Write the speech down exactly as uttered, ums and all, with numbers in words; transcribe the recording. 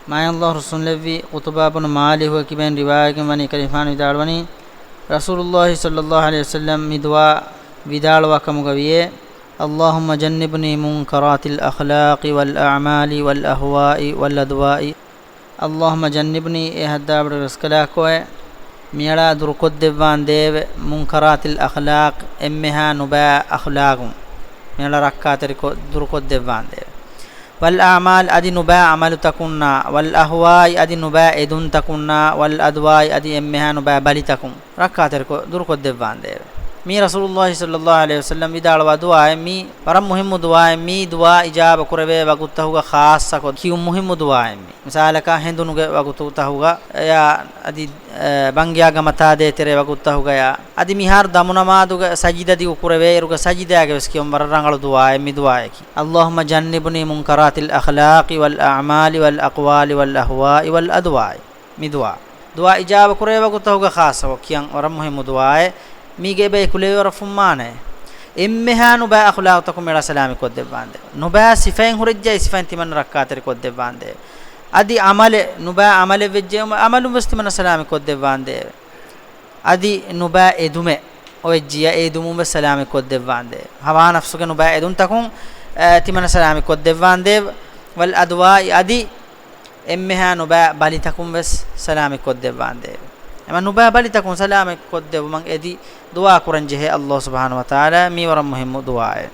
މާތް ﷲ ރުއްސުންލެއްވި ޤުޠުބާ ބުނު މާލިކުގެ ކިބައިން ރިވާޔަތްވެގެން ވަނީ ކަލޭގެފާނު ވިދާޅުވަނީ، ރަސޫލުﷲ ޞައްލަﷲ ޢަލައިހި ވަސައްލަމް މި ދުޢާ ވިދާޅުވާ ކަމުގަ ވިޔޭ، اللهم جنبني منكرات الأخلاق والأعمال والأهواء والأضواء. اللهم جنبني، އޭ ހައްދާބަޑު ރަސްކަލާކޮއެ، މިއަޅާ ދުރުކޮށްދެއްވާނދޭވެ، منكرات الأخلاق، އެންމެހާ ނުބައި އަޚްލާގުން މިއަޅާ ރައްކާތެރިކޮށް ދުރުކޮށްދެއްވާނދޭވެ. والأعمال، އަދި ނުބައި ޢަމަލުތަކުންނާ، والأهواء، އަދި ނުބައި އެދުންތަކުންނާ، والأضواء، އަދި އެންމެހާ ނުބައި ބަލިތަކުން ރައްކާތެރިކޮށް ދުރުކޮށްދެއްވާނދޭވެ. މީ ރަސޫލުﷲ ޞައްލަﷲ ޢަލައިހި ވަސައްލަމް ވިދާޅުވާ ދުޢާއެއް، މީ ވަރަށް މުހިއްމު ދުޢާއެއް. މީ ދުޢާ އިޖާބަ ކުރެވޭ ވަގުތުތަކުގަ ޚާއްޞަކޮށް ކިޔުން މުހިއްމު ދުޢާއެއް މީ. މިސާލަކަށް ހެނދުނުގެ ވަގުތުތަކުގަ އެޔާ އަދި، އެ، ބަންގިޔާ ގަމަތާ ދޭތެރޭ ވަގުތުތަކުގަޔާ އަދި މިހާރު ދަމުނަމާދުގެ ސަޖިދަ ދިގު ކުރެވޭއިރުގެ ސަޖިދާގެ ވެސް ކިޔުން ވަރަށް ރަނގަޅު ދުޢާއެއް މި ދުޢާއަކީ. اللهم جنبني منكرات الأخلاق والأعمال والأقوال والأهواء والأضواء. މި ދުޢާ. ދުޢާ އިޖާބަ ކުރޭ ވަގުތުތަކުގަ ޚާއްޞަކޮށް ކިޔަން ވަރަށް މުހިއްމު ދުޢާއެއް. މީގެ އެބަ އެކުލެވި ވަރަށް ފުންމާނެ. އެންމެހާ ނުބައި އަޚްލާޤުތަކުން މިއަޅާ ސަލާމަތް ކޮށްދެއްވާނދޭ. ނުބައި ސިފައިން ހުރެއްޖެ އެ ސިފައިން ތިމަންނަ ރައްކާތެރި ކޮށްދެއްވާނދޭ. އަދި ޢަމަލެއް، ނުބައި ޢަމަލެއް ވެއްޖެއުމަ ޢަމަލުން ވެސް ތިމަންނަ ސަލާމަތް ކޮށްދެއްވާނދޭ. އަދި ނުބައި އެދުމެއް އޮވެއްޖިޔަ އެ އެދުމުން ވެސް ސަލާމަތް ކޮށްދެއްވާނދޭ. ހަވާ ނަފްސުގެ ނުބައި އެދުންތަކުން، އަ، ތިމަންނަ ސަލާމަތް ކޮށްދެއްވާނދޭ. والأضواء، އަދި އެންމެހާ ނުބައި ބަލިތަކުން ވެސް ސަލާމަތް ކޮށްދެއްވާނދޭ. އެމަ ނުބައި ބަލިތަކުން ސަލާމަތް ކޮށްދެއްވުމަށް އެދި ދުޢާ ކުރަން ޖެހޭ ﷲ ސުބްޙާނަހޫ ވަތަޢާލާ. މީ ވަރަށް މުހިއްމު ދުޢާއެއް.